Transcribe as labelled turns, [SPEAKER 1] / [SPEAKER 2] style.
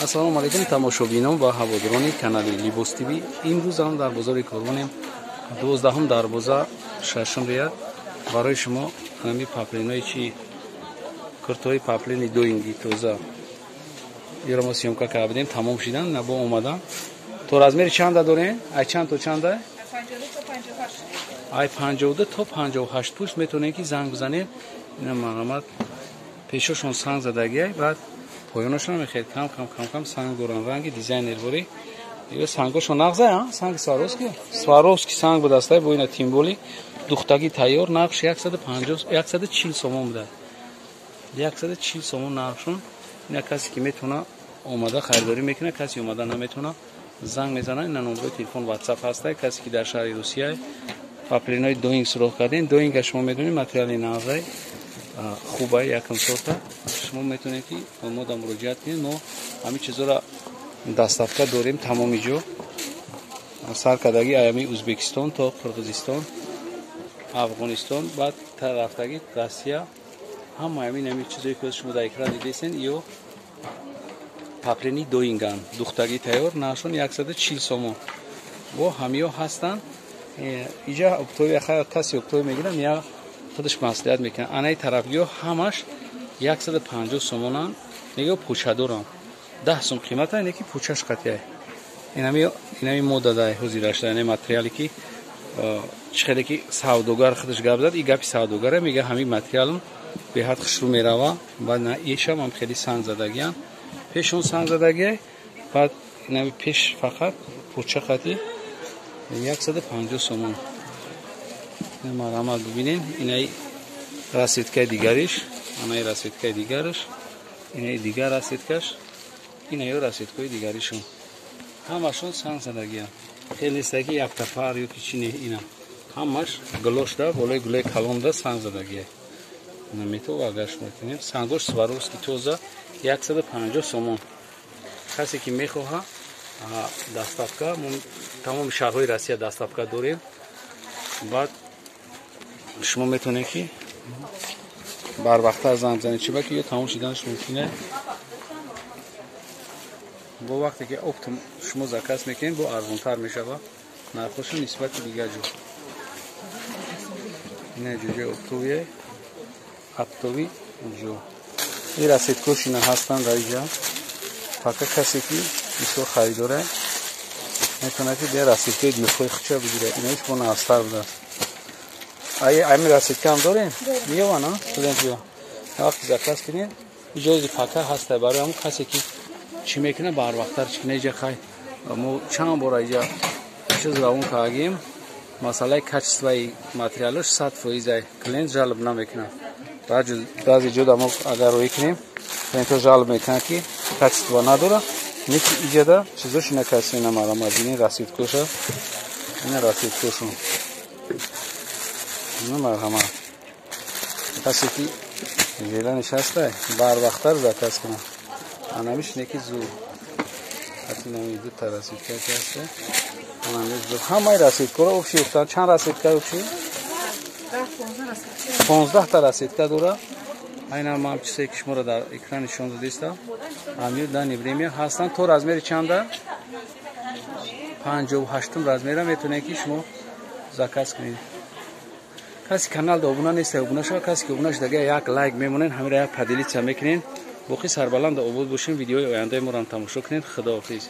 [SPEAKER 1] Ассалому алайкум тамошобинон ва ҳаводорони канали Либос ТВ. Имрӯз ҳам дар бозори Корвонем, 12-ум дарвоза, 6-ум ряд. Барои шумо ҳами паплинои чи куртои паплини доинги тоза. Иро мо съёмка карда будем, тамом шидан, набо омадан. То размери чанда дорем? Ай чанд то чанда? Ай 52 то 58 пӯш метавонем ки занг бизанем. Ина марҳамат, пешошон санг задагиай, баъд поёнашон мехел кам кам кам кам санг доран, ранги дизайнерворӣ. Ё сангошон нағза, а? Санги Сваровски? Сваровски санг будастай, бо ина тимболи духтаги тайёр, нархш 150 140 сомон буда. 140 сомон нархшон. Ина касе ки метавона омада харидорӣ мекунад, касе омада наметавона занг мезанад. Ина номерои телефон WhatsApp ҳастай, касе ки дар шаҳри Русия паплинои доинг суроғ кардем. Доинга шумо медонед материали нағзай, хуба, якм сорта. Шумо метавонед ки ба мо да муроҷиат кунед. Мо ҳамин чизоро доставка дорем тамоми ҷо, сар кардаги аями Узбекистон то Қирғизистон, Афғонистон, баъд рафтаги Россия. Ҳама ҳамин чизое ки шумо дар экран дидесен, ё паплини доинган, духтагӣ тайёр, нархшон 140 сомон. Бо ҳамиё ҳастанд. Иҷа оптовый каси оптовый мегирам, я худаш маслиҳат мекунад. Анаи тарафгиҳо ҳамаш 150 сомонанд, нега пӯчадорам. 10 сом қимата, ине ки пӯчаш қатъия. Инами мода дай ҳозирашда, ин материале ки чӣ хеле ки савдогар худаш гап зад, и гапи савдогара мега, ҳамин материалам беҳад хушрӯ мерава. Баъд на ишам ҳам хеле санг задагиян, пешон санг задагия, баъд инами пеш фақат пӯча қатъи 150 сомон. Марҳамат, бибинед, инаи расцветкаи дигариш, анаи расцветкаи дигараш, инаи дигар расцветкаш, инаё расцветкаи дигаришон. Ҳамашон санг задагиян. Хеле неста ки яктафар ё ки чи не, ина ҳамаш гулошда, болои гулои калонда санг задагия. Ина метова агар шумо кунед, сангош Сваровски тоза, 150 сомон. Касе ки мехоҳа доставка, тамоми шаҳрҳои Россия доставка дорем. Баъд шумо метавонед ки барвақттар занг бизанед, чиба ки ё тамом шиданаш мумкин. Бо вақте ки оптом шумо заказ мекунед, бо арзонтар мешава нархошо нисбати дигар ҷо. Ина ҷоҷои оптовые, оптовый ҷо. Ин расцветкошина ҳастанд дар иҷа. Фақат касе ки бисёр харидора метавонад ки бия расцветкаи дилхоҳи худша бигирад. Инаиш бо нағзтар будааст. Ай ами расцветка ҳам дорем? Меёван, а? Клиент биё. Вақти заказ кунед, иҷози пака ҳаста барои ҳамон касе ки чӣ мекунад, барвақттар чӣ кунад. Иҷа хай мо чанд бора иҷа чиз равон кардагим. Масъалаи качествои материалаш 100%, клиент жалоб намекунад. Баъзе ҷода мо агар роӣ кунем, клиентҳо жалоб мекунанд ки качество надорад. Неки иҷада чизош ина качество марҳамат, бинед расцветкоша, ина расцветкошон. Ина марҳамат. Касе ки зера нишаста, барвақттар заказ кунад. Анамиш неки зур. Ҳатинами дута расцветка ки ҳаста. Анамиш зур. Ҳамаи расцветкаро общий гуфтан. Чанд расцветка общий? 15 та расцветка дора. Айна ман чизе ки шуморо дар экран нишон додистам. Ҳамин данный время ҳастанд то размери чанда? 58 размера метавонед ки шумо заказ кунед. Каси канал да обуна нест, обуна шава. Касе ки обуна шудага, як лайк мемонед, ҳамира як поделиться мекунед. Боқӣ сарбаланд обод бошем. Видеои ояндаи моро тамошо кунед. Худоҳофиз.